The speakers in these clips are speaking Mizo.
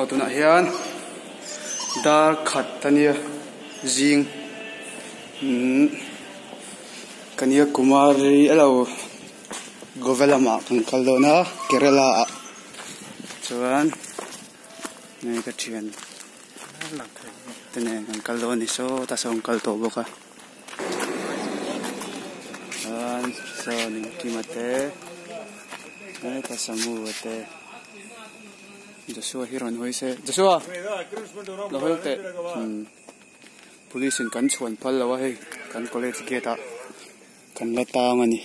Tunah hian dar khat a nia zing umm Kanyakumari elo Goa lamah kan kal dawn a Kerala ah chuan hei ka thian te nen kan kal dawn a ni sawta sawn an kal tawh bawk a chuan sawn engkima te heta samu te. Joshua hi rawn hawi se Joshua lo hawi teh umm police in kan chhuan phal lo a hei kan college gate ah kan la tang a ni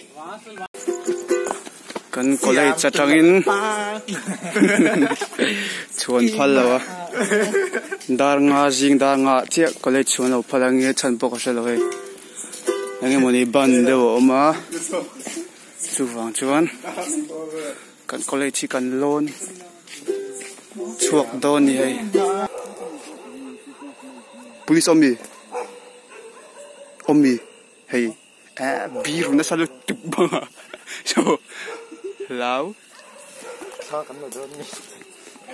kan college atangin chhuan phal lo a dar nga zing dar nga ah chiah college chhuan lo phal ang nge chhan pawh ka hre lo hei eng emawni ban deuh a awm a chuvang chuan. Kan college hi kan lawn chhuak dawn ni hei. Police awm mi awm mi hei eh bir nasa lutuk bang a so hlau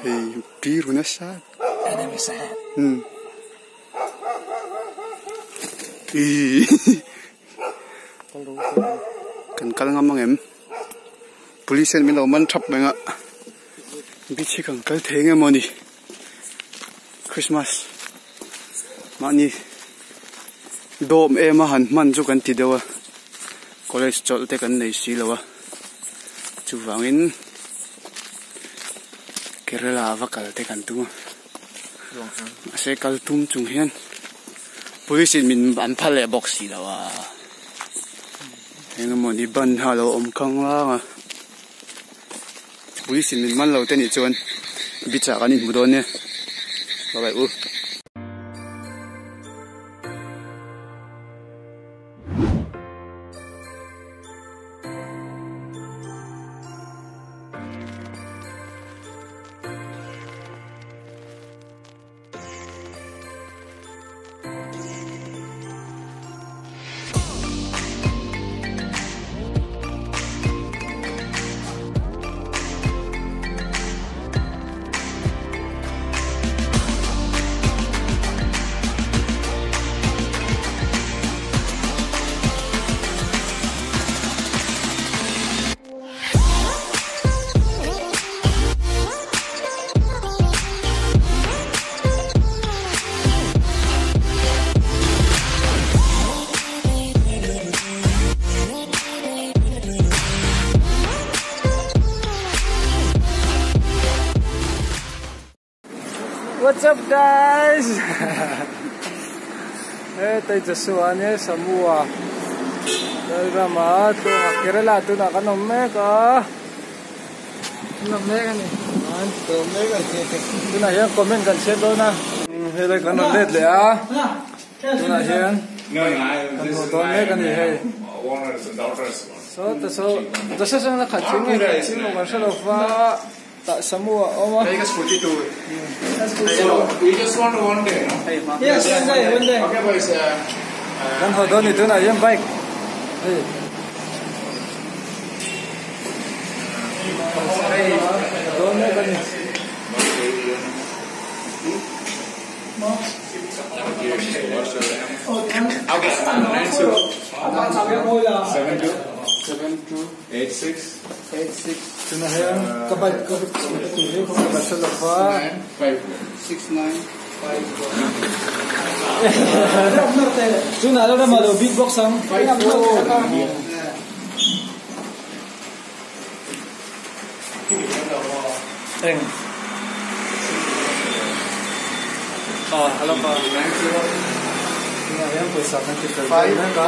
hei bir nasa umm ih kan kal ngam ang em. Police hian min lo man thap mai a beach hi kan kal thei nge maw ni Christmas mahni dawm em a han hman chu kan ti deuh a college chawlh te kan nei si lo a chuvangin Kerala a va kal te kan tum a mahse kal tum chung hian police in min an phal leh bawk si lo a. Engemaw ni ban ha lo awm khang lang a police in min man lo te nih chuan beach ah kan inhmu dawn nia bye bye u. What's up guys? He tai Joshua ania Samua Lalrama tunah Kerala tunah kan awm mek a kan awm mek a ni an awm mek a ni tunah hian comment kan chhiat dawn a helai kan rawn let leh a tunah hian kan hmuh dawn mek a ni hei saw ta saw Joshua chuan a khat thing nge khat thing lo kan hre lo va. Tah Samu a awm a. Hei ka scooty tur. We just want one day, no? Hei hma. Yes, one day, one day. Okay, boys. Kan haw dawn ni tunah hian bike. Hei. Hei dawn mek a ni. Okay, 9 2 7 2 7 2 8 6 8 6 Tunah hian ka bike ka scooty tur hi ka hre lo va. 9 5 6 9 5 Tunah lo ramah lo beat box ang. 5 4 Eng. Ah, hello pa. Tunah hian pawisa kan ti fel dawn mek a.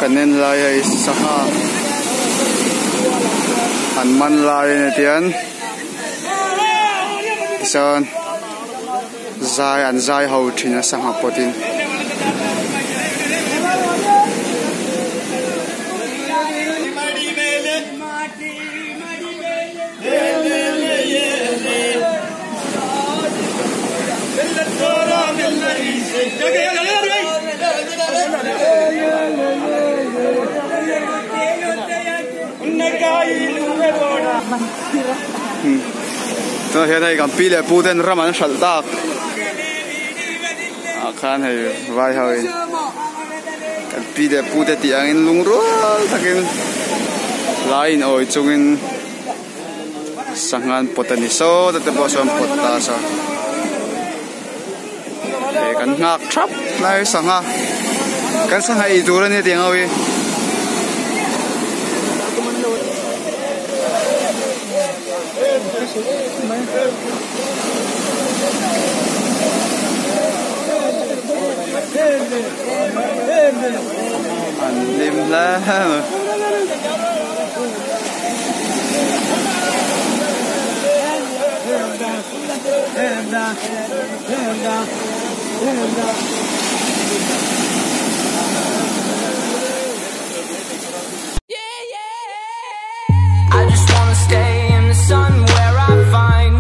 Kan en lai hei sangha an man lai a ni tian tichuan zai an zai ho thin a sangha pawt in. Tunah hian hei kan pi leh pu ten ram an hralh tak ah khan hei vai ho in kan pi leh pu te tih angin lungrual takin lai in awi chungin sangha an pawt a ni sawta te pawh sawn pawt ta a saw hei kan nghak thap lai sangha kan sangha ei tur a nia tih ang ho hi. An hlim hle mai. I just wanna stay in the sun where I find